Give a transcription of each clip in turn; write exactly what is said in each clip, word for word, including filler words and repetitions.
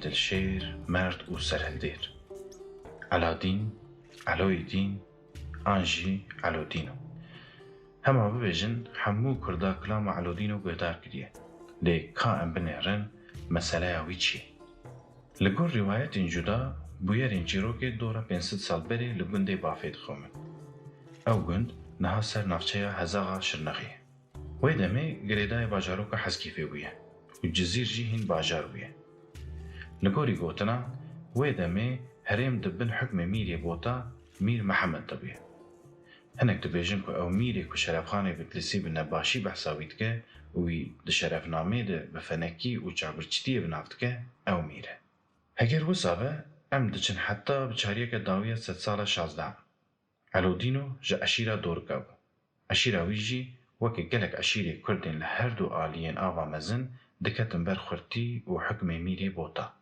Dilşêr, Merd û Serhildêr. Eladîn, Eloyîdîn an jî Elodîno. Hema bibêjin, hemû Kurda kilama Elodîno guhdar kiriye. Lê ka em binêrin, meseleya wî çi ye? Li gor rîwayetên cuda, bûyerên çîrokê dora pênc sed sal berê li gundê Bafê dixewimin. Ew gund niha ser navçeya Hezaxa Şirnexê ye. Wê demê girêdayê bajaroka Heskîfê bûye û Cizîr jî hîn bajar bûye. Li gorî gotinan, wê demê herêm di bin hukmê Mîrê Bota, Mîr Mihemed de bûye. Hinek dibêjin ku ew mîrê ku Şerefxanê Bitlîsî bi nebaşî behsa wî dike û wî di şerefnameyê de bi fenekî û çavbirçîtiyê bi nav dike, ew mîr e. Heger wisa be, em diçin heta biçariyeke dawiya sedsala şazdeh. Elodîno ji eşîra Dorika bû. Eşîra wî jî weke gelek eşîrê Kurdên li her du aliyên Ava Mezin diketin ber xurtî û hukmê Mîrê Bota.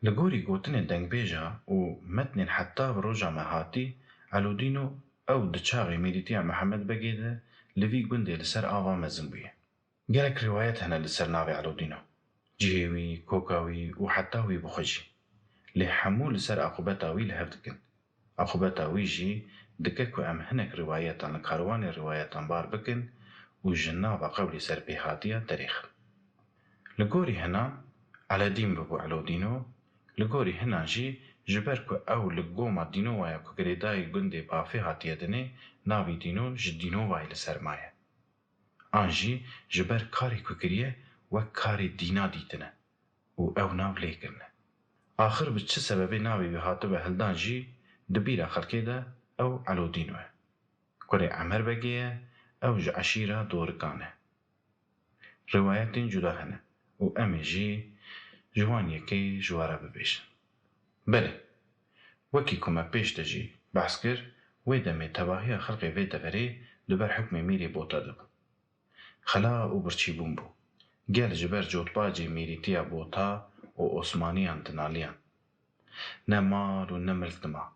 Li gorî gotinên dengbêja û metnên heta bi roja me hatî, Elodîno ew di çaxê mîrîtiya Mihemed Begê de li vî gundê li ser ava mezin bûye. Gelek rîwayet hene li ser navê Elodîno, cihê wî, koka wî û heta wî bi xwe jî. Lê hemû li ser aqûbeta wî li hev dikin. Aqûbeta wî jî dike ku em hinek rîwayetan li karwanê rîwayetan bar bikin û ji nava qewlê serpêhatiya derêxin. Li gorî hinan, Eledîn bibû Elodîno, li gorî hinan jî ji ber ku ew li goma Dînowaya ku girêdayî gundê Bafê hatiye dinê, navê Dîno ji Dînovayê li ser maye. An jî ji ber karê ku kiriye wek karê dîna dîtine û ew nav lê kirine. Axir bi çi sebebê navê wî hatibe hildan jî di bîra xelkê de ew Elodîno ye. Kurê Emer Begê ye, ew ji eşîra Dorikan e. Rîwayetên cuda hene û em ê jî ji wan yekê ji we re bibêjin. Belê, wekî ku me pêş de jî behs kir, wê demê tevahiya xelkê vê deverê li ber hukmê Mîrê Bota de bû. Xela û birçîbûn bû. Gel ji ber cotbacê mîrîtiya Bota û Osmaniyan dinaliyan. Ne mal û ne milk dima,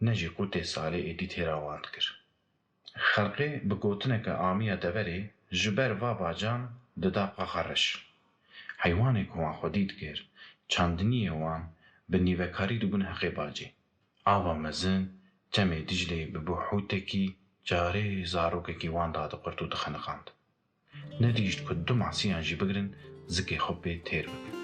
ne jî qûtê salê êdî têra wan dikir. Xelkê bi gotineke amiya deverê ji ber va bacan dida qaxa reş. Heywanê ku wan xwedî dikir, çandiniyê wan bi nîvekarî dibûn heqê bacê. Ava mezin, çemê Diclê bibû hûtekî, carê zarokekî wan dadiqurt û dixeniqand. Nedihîşt ku du masiyan jî bigirin, zikê xwe pê têr bikin.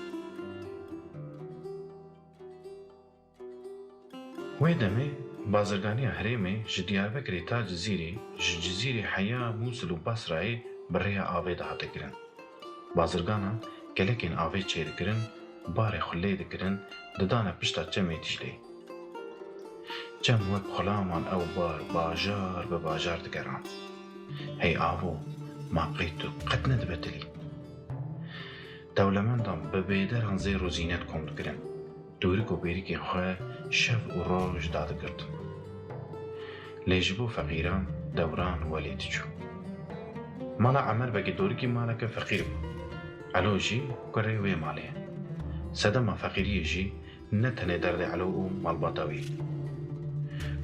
Wê demê bazirganiya herêmê ji Diyarbekirê ta Cizîrê, ji Cizîrê heya Mûsil û Basrayê bi rêya avê dihate kirin. Bazirganan kelekên avê çêdikirin, barê xwe lê dikirin, didane pişta çemê Dîcleyê. Çem wek xulaman ew bar bajar bi bajar digerand. Hey avo, ma qey tu qet nedibetilî? Dewlemendan bi bêderan zêr û zînet kom dikirin. Dûrik û bêrikên xwe şev û roj dadigirtin. Lê ji bo feqîran dewran welê diçû. Mala Emer Begê Dorikî maleke feqîr bû. Elo jî kurê wê malê ye. Sedema feqîriyê jî ne tenê derdê Elo û malbata wî.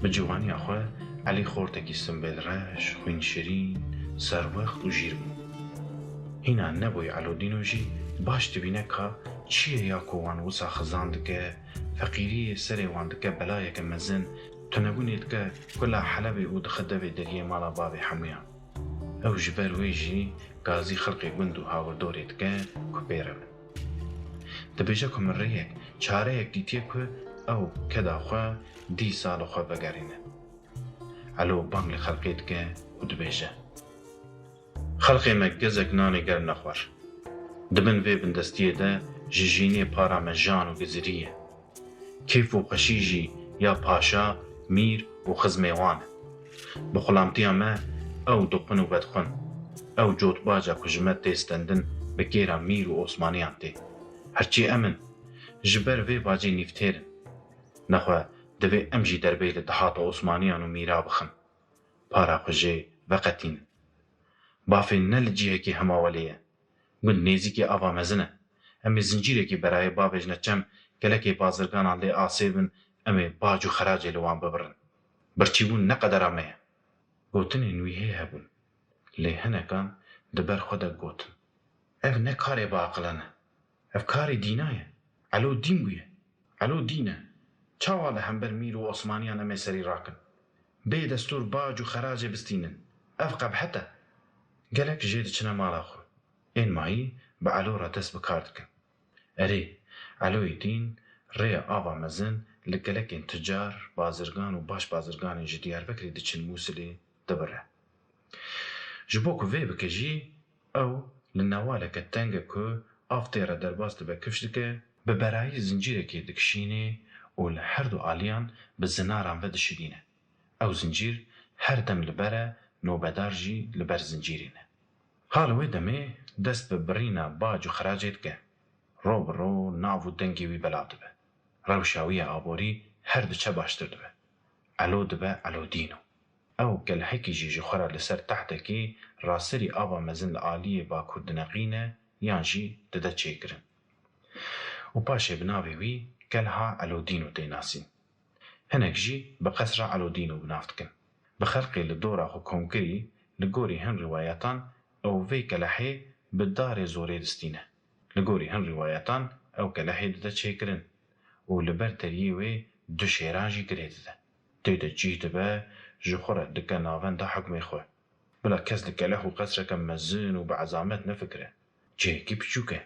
Bi ciwaniya xwe Elî xortekî simbêlreş, xwînşirîn, serwext û jîr bû. Hîna nebûyî Elo Dîno jî baş dibîne ka çi ye ya ku wan wisa xizan dike, feqîriyê serê wan dike belayeke mezin, tunebûnê dike kula Helebê û dixe devê deriyê mala bavê hemûyan. Ew ji ber wê jî gazî xelkê gund û hawirdorê dike ku pê re bin. Dibêje ku miriniyek çareyek dîtiye ku ew keda xwe dîsa li xwe vegerîne. Elo bang li xelkê dike û dibêje: Xelkê me gezek nanê germ nexwar. Di bin vê bindestiyê de ji jînê para me jan û gizirî ye. Kêf û xweşî jî ya paşa, mîr û xizmê wan e. Bi xulamtiya me ew dixwin û vedixwin. Ew cotbaca ku ji me tê stendin bi kêra mîr û osmaniyan tê. Herçî em in, ji ber vê bacê nîvtêr in. Nexwe divê em jî derbeyî li dihata osmaniyan û mîra bixin. Para xwe jê veqetînin. Bafê ne li cihekî hemawelê ye. Gund nêzîkî ava mezin e. Em ê zincîrekî berayê bavêjine çem, gelekê bazirganan lê asê bin, em ê bac û xeracê li wan bibirin. Birçîbûn ne qedera me ye. Gotinên wî hê hebûn. Lê hinekan di ber xwe de gotin: Ev ne karê biaqilan e. Ev karê dîna ye. Elo dîn bûye. Elo dîn e. Çawa li hember mîr û osmaniyan em ê serî rakin? Bê destûr bac û xeracê bistînin. Ev qebhet e. Gelek jê diçine mala xwe. Ên mayî bi Elo re dest bi kar dikin. Erê, Eloyê Dîn rêya ava mezin li gelekên ticar, bazirgan û baş bazirganên ji Diyarbekirê diçin Mûsilê dibire. Ji bo ku vê bike jî, ew li newaleke teng e ku av tê re derbas dibe, kifş dike, bi berayî zincîrekê dikişînê û li her du aliyan bi zinaran ve dişidîne. Ew zincîr her dem li ber e, nobedar jî li ber zincîrê ne. Ha li wê demê dest bi birîna bac û xeracê dike. Ro bi ro nav û dengê wî belav dibe. Rewşa wî ya aborî her diçe baştir dibe. Elo dibe Elo Dîno. Ew kelhekî jî ji xwe re li ser tehdekê raserî ava mezin li aliyê bakur dineqîne yan jî dide çêkirin. Û paşê bi navê wî kelha Elo Dîno tê nasîn. Hinek jî bi qesra Elo Dîno bi nav dikin. Bi xelqê li dora xwe komkirî, li gorî hin rîwayetan ew vê kelehê bi darê zorê distîne. Li gorî hin rîwayetan ew kelehê dide çêkirin û li ber deriyê wê du şêran jî girê dide. Tê de cih dibe, ji xwe re dike navenda hukmê xwe. Bila kes li keleh û qesreke mezin û bi ezamet nefikire. Cihekî piçûk e,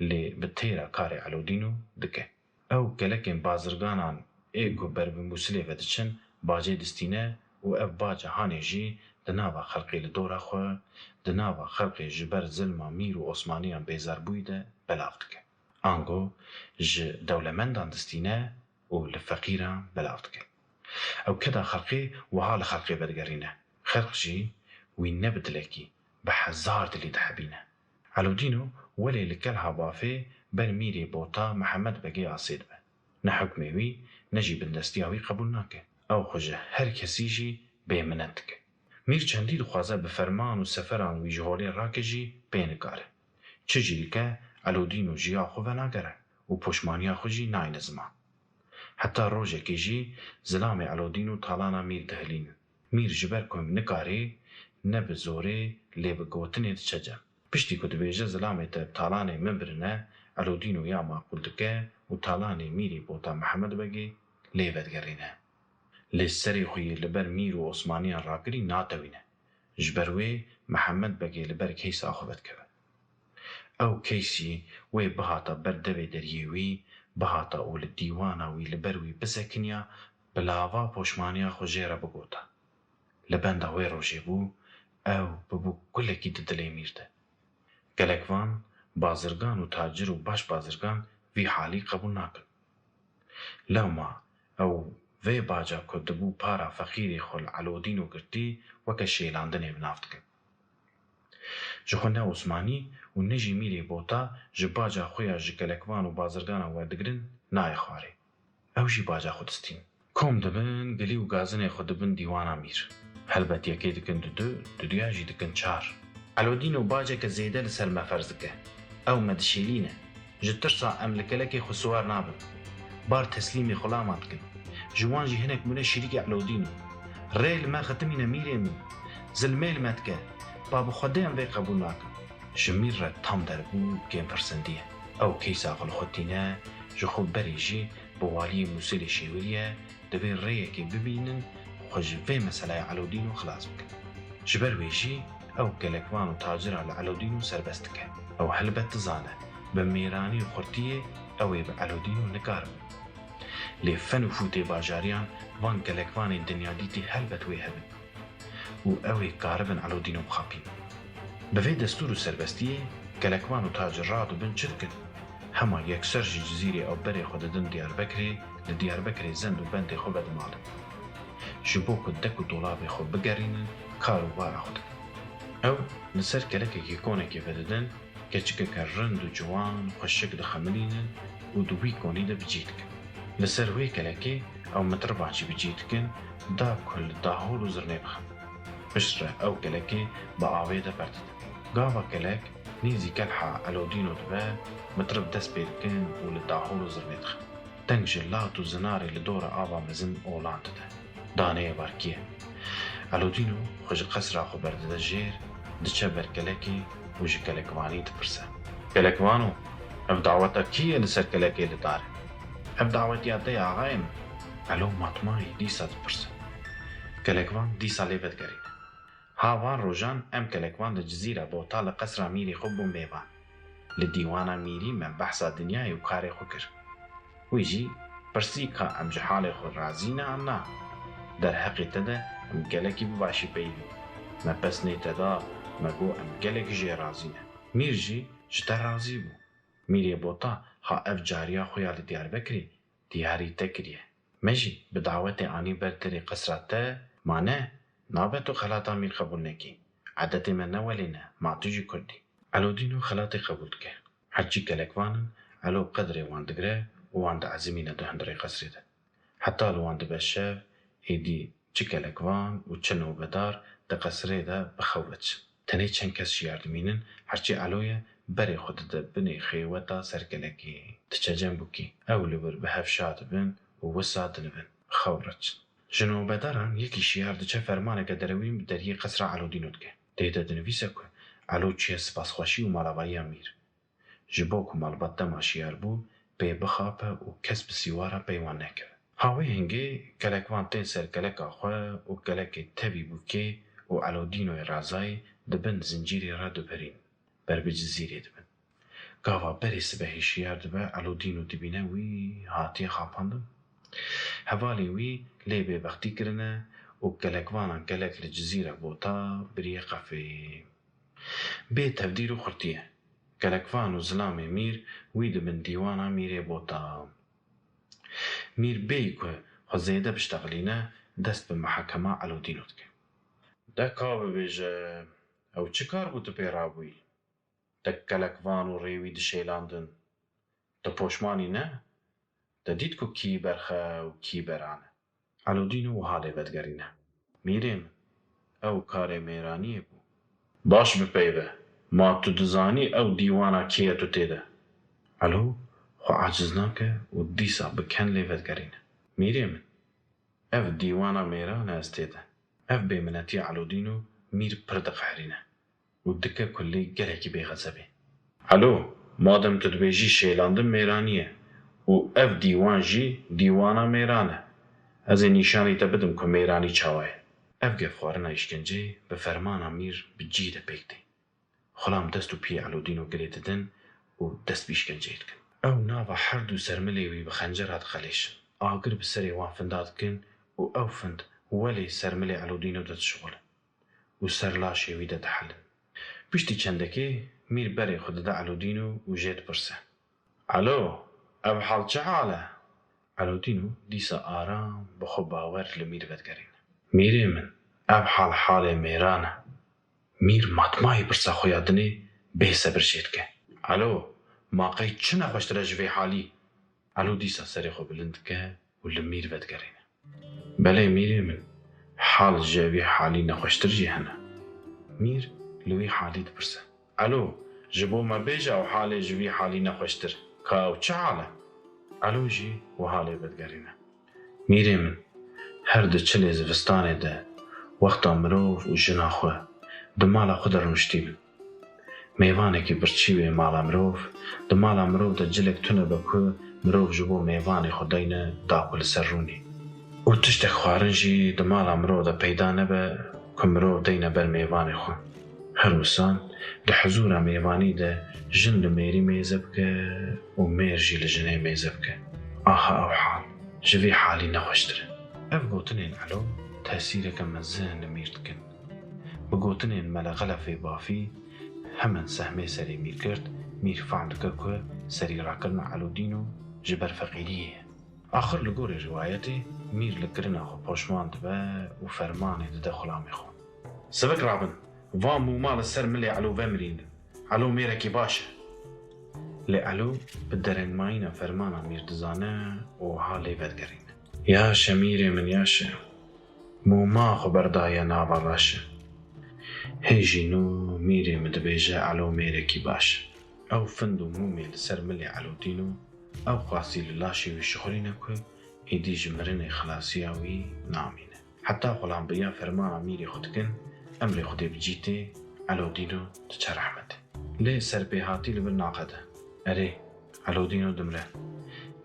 lê bi têra karê Elo Dîno dike. Ew kelekên bazirganan ê ku ber bi Mûsilê ve diçin, bacê distîne û ev baca hanê jî di nava xelkê li dora xwe, di nava xelkê ji ber zilma mîr û osmaniyan bêzarbûyî de belav dike. Ango ji dewlemendan distîne û li feqîran belav dike. Ew keda xelkê wiha li xelkê vedigerîne. Xelk jî wî ne bi dilekî, bi hezar dilî dihebîne. Elodîno welê li kelha bafê ber mîrê Bota Mihemed Begê asê dibe. Ne hukmê wî, ne jî bindestiya wî qebûl nake. Ew xwe ji her kesî jî bêminet dike. Mîr çendî dixwaze bi ferman û seferan wî ji holê rake jî pê nikare. Çi jî dike, Elodîno ji ya xwe venagere û poşmaniya xwe jî nayne ziman. Heta rojekê jî zilamê Elodîno talana mîr dihilînin. Mîr ji ber ku nikarê, ne bi zorê, lê bi gotinê diçe cem. Piştî ku dibêje zilamê te bi talanê min birine, Elodîno ya maqûl dike û talanê mîrê Bota Mihemed Begê lê vedigerîne. Lê serê xwe yê li ber mîr û osmaniyan rakirî natewîne. Ji ber wê Mihemed Begê li ber keysa xwe vedikeve. Ew keysî wê bihata ber devê deriyê wî, bihata û li dîwana wî li ber wî bisekiniya, bi lava poşmaniya xwe jê re bigota. Li benda wê rojê bû, ew bibû gulekî di dilê mîr de. Gelek van, bazirgan û tacir û baş bazirgan vî halî qebûl nakin. Lewma ew vê baca ku dibû para feqîrê xwe li Elodîno girtî, weke şêlandinê bi nav dikin. Ji xwe ne Osmanî û ne jî mîrê Bota ji baca xwe ya ji kelekvan û bazirganan werdigirin nayê xwarê. Ew jî baca xwe distîn. Kom dibin, gilî û gazinê xwe dibin dîwana mîr. Helbet yekê dikin dudu, duduya jî dikin çar. Elodîno baceke zêde li ser me ferz dike. Ew me dişêlîne. Ji tirsa em li kelekê xwe siwar nabin. Bar teslîmê xulaman dikin. Ji wan jî hinek bûne şirîkê Elodîno. Rê li me xitimîne mîrê min. Zilmê li me dike. Ba bi Xwedê em vê qebûl nakin. Ji mîr re tam derbû kêmpirsindiye. Ew keysa xwe li xwe tîne, ji xwe berê jî bi waliyê Mûsilê şêwiriye, divê rêyekê bibînin, xwe ji vê meseleyê Elodîno xilas bikin. Ji ber wê jî ew kelekvan û tacira li Elodîno serbest dike. Ew helbet dizane, bi mêranî û xurtiyê ew ê bi Elodîno nikaribin. Lê fen û fûtê bajariyan van kelekvanên dinyadîtî helbet wê hebin. Û ew ê karibin Elodîno bixapînin. Bi vê destûr û serbestiyê kelekvan û tacir radibin çi dikin? Hema yekser ji Cizîrê ew berê xwe didin Diyarbekirê, li Diyarbekirê zend û bendê xwe vedimalin. Ji bo ku dek û dolabê xwe bigerînin, kar û bara xwe dikin. Ew li ser kelekekî konekê vedidin, keçikeke rind û ciwan xweşik dixemilînin û di wî konî de bi cî dikin. Li ser wê kelekê ew mitriban jî bi cî dikin, da ku li dahol û zirnê bixin. Piştre ew kelekê bi avê de berdidin. Gava kelek nêzî kelha Elodîno dibe, mitrib dest pê dikin û li dahol û zirnê dixin. Deng ji lat û zinarê li dora ava mezin olan dide. Daneyê barkî ye. Elodîno xwe ji qesra xwe berdide jêr, diçe ber kelekê û ji kelekvanî dipirse. Kelekvano, Ev daweta kî ye li ser kelekê li dar e? Ev dawetiya te ye axayê min? Elo matmayî dîsa dipirse. Kelekvan dîsa lê vedigerîne. Ha van rojan em kelekvan li Cizîra Bota li qesra mîrê xwe bûn mêvan. Li dîwana mîrî me behsa dinyayê û karê xwe kir. Wî jî pirsî ka em ji halê xwe razî ne an na. Derheqê te de em gelekî bi başî peyivîn. Me pesnê te da, me got em gelekî jê razî ne. Mîr jî ji te razî bû. Mîrê Bota ha ev cariya xwe ya li Diyarbekirê diyarî te kiriye. Me jî bi dawetê anî ber derê qesra te, ma ne, nabe tu xelata mîr qebûl nekî. Edetê me ne welê ne, ma tu jî kurd î. Elodîno xelatê qebûl dike. Herçî kelekvan in, Elo qedrê wan digire û wan diezimîne di hundirê qesrê de. Heta li wan dibe şev, êdî çi kelekvan û çi nobedar di qesrê de bi xew ve diçin. Tenê çend kes şiyar dimînin, herçî Elo ye, berê xwe dide binê xêweta ser kelekê. Diçe cem bûkî. Ew li wir bi hev şa dibin û wisa dinivin, bi xew re diçin. Ji nobedaran yekî şiyar diçe fermaneke derewîn bi deriyê qesra Elodîno dike. Tê de dinivîse ku Elo çûye spasxweşî û malavayîya mîr. Ji bo ku malbat dema şiyar bû, pê bixape û kes bi sîwara pey wan nekeve. Ha wê hingê kelekvan tên ser keleka xwe û kelekê tevî bûkê û Elodînoyê Razayî di bin zincîrê re dibirîn, ber bi Cizîrê dibin. Gava berê sibehê şiyar dibe, Elodîno dibîne wî hatiye xapandin. Hevalên wî lê bêbextî kirine û kelekvanan kelek li Cizîra Bota biriye qefê. Bê tevdîr û xurtiye. Kelekvan û zilamê mîr wî dibin dîwana mîrê Bota. Mîr bêyî ku xwe zêde biştexilîne, dest bi mihakema Elodîno dike. De ka bibêje, ew çi kar bû tu pê rabûyî? Te kelekvan û rêwî dişêlandin. Tu poşman î ne? Te dît ku kî berxe û kî beran e. Elodîno wiha lê vedigerîne. Mîrê min, ew karê mêraniyê bû. Baş bipeyve, ma tu dizanî ew dîwana kê ye tu tê de? Elo xwe aciz nake û dîsa bi ken lê vedigerîne. Mîrê min, ev dîwana mêran e ez tê de. Ev bêminetiya Elodîno mîr pir diqehrîne û dike ku lê gelekî bêxezebê. Elo, madem tu dibêjî şêlandin mêranî ye û ev dîwan jî dîwana mêran e, ez ê nîşanî te bidim ku mêranî çawa ye. Ev gefxwarina îşkenceyê bi fermana mîr bi cî de pêk tê. Xulam dest û piyê Elodîno girê didin û dest bi îşkenceyê dikin. Ew nava her du sermilê wî bi xencera diqelêşin. Agir bi serê wan finda dikin û ew find welê sermilê Elodîno de dişixulin û ser laşê wî de dihelin. Piştî çendekê mîr berê xwe dide Elodîno û jê dipirse, Elo, ev hal çi hal e? Elodîno dîsa aram bi xwe bawer li mîr vedigerîne. Mîrê min, ev hal halê mêran e. Mîr matmayî pirsa xwe ya dinê bêsebir jê dike. Elo, ma qey çi nexweştir e ji vê halî? Elo dîsa serê xwe bilind dike û li mîr vedigerîne. Belê mîrê min, hal ji vî halî nexweştir jî hene. Mîr li wî halî dipirse. Elo, ji bo me bêje ew halê ji vî halî nexweştir, ka ew çi hal e? Elo jî wiha lê vedigerîne. Mîrê min, her di çilê zivistanê de wexta mirov û jina xwe di mala xwe de rûniştî bin. Mêvanekî birçî wê mala mirov, di mala mirov de cilek tune be ku mirov ji bo mêvanê xwe deyne da ku li ser rûnê. Û tiştek xwarin jî di mala mirov de peyda nebe ku mirov deyne ber mêvanê xwe. Her wisan di hizûra mêvanî de jin li mêrî mêze bike û mêr jî li jinê mêze bike. Aha ew hal, ji vî halî nexweştir e. Ev gotinên Elo tesîreke mezin li mîr dikin. Bi gotinên Mele Xelefê Bafî hemen sehmê serê mîr girt, mîr fehm dike ku serî rakirina Elodîno ji ber feqîriyê ye. Axir li gorî rîwayetê mîr li kirina xwe poşman dibe û fermanê dide xulamê xwe. Sivik rabin, va mûma li ser milê Elo vemirînin. Elo mêrekî baş e. Lê Elo bi derengmayîna fermana mîr dizane û wiha lê vedigerîne. Yaş e mîrê min, yaş e. Mûma xwe berdaye nava laş e. Hê jî nû mîrê min dibêje Elo mêrekî baş e. Ew find û mûmê li ser milê Elodîno ew qasî li laşê wî şixulîne ku êdî ji mirinê xilasiya wî namîne. Heta xulam bi ya fermana mîrê xwe dikin, emrê Xwedê bi cî tê, Elodîno diçe rehmetê. Lê serpêhatî li vir naqede. Erê, Elodîno dimre.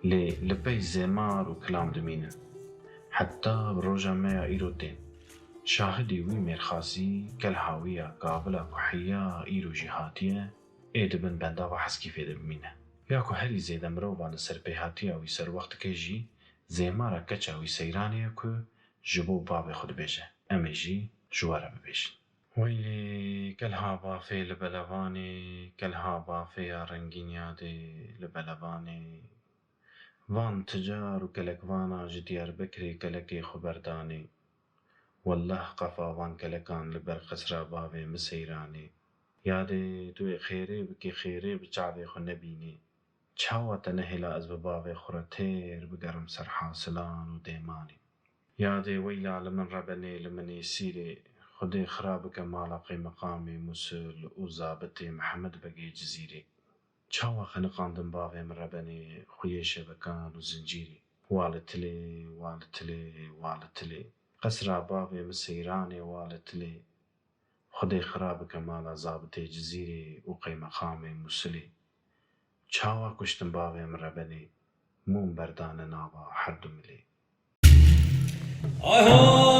Lê li pey zêmar û kilam dimînin. Heta bi roja me ya îro tên. Şahidî wî mêrxasî, kelhawiya, kavila ku heya îro jî hatiye, ê di bin bendava Heskîfê de bimîne. Ya ku herî zêde mirova li serpêhatiya wî serwext dike jî, zêmara keça wî seyranê ye ku ji bo bavê xwe dibêje, em ê jî ji we re bibêjin. Weylê, kelha bafê li belevanê, kelha bafê ya rengîn yadê li belevanê. Van ticar û kelekvana ji Diyarbekirê kelekê xwe berdanê. Wellah qefa van kelekan li ber qesra bavê min seyranê. Yadê, tu ê xêrê bikî, xêrê bi çavê xwe nebînê. Çawa te nehêla ez bi bavê xwe re têr bigerim ser hasilan û dêmanê? Yadê, weyla li min rebenê, li min ê sîrê, Xwedê xira bike mala qeymeqamê Musil û zabitê Mihemed Begê Cizîrê. Çawa xeniqandin bavê min rebenê, xuyê şebekan û zincîrê? Wa li tilê, wa li tilê, wa li tilê. Qesra bavê min seyranê, wa li tilê. Xwedê xira bike mala zabitê Cizîrê û qeymeqamê Musilê. Çawa kuştin bavê min rebenê, mûm berdane nava herdu milê. Ayho!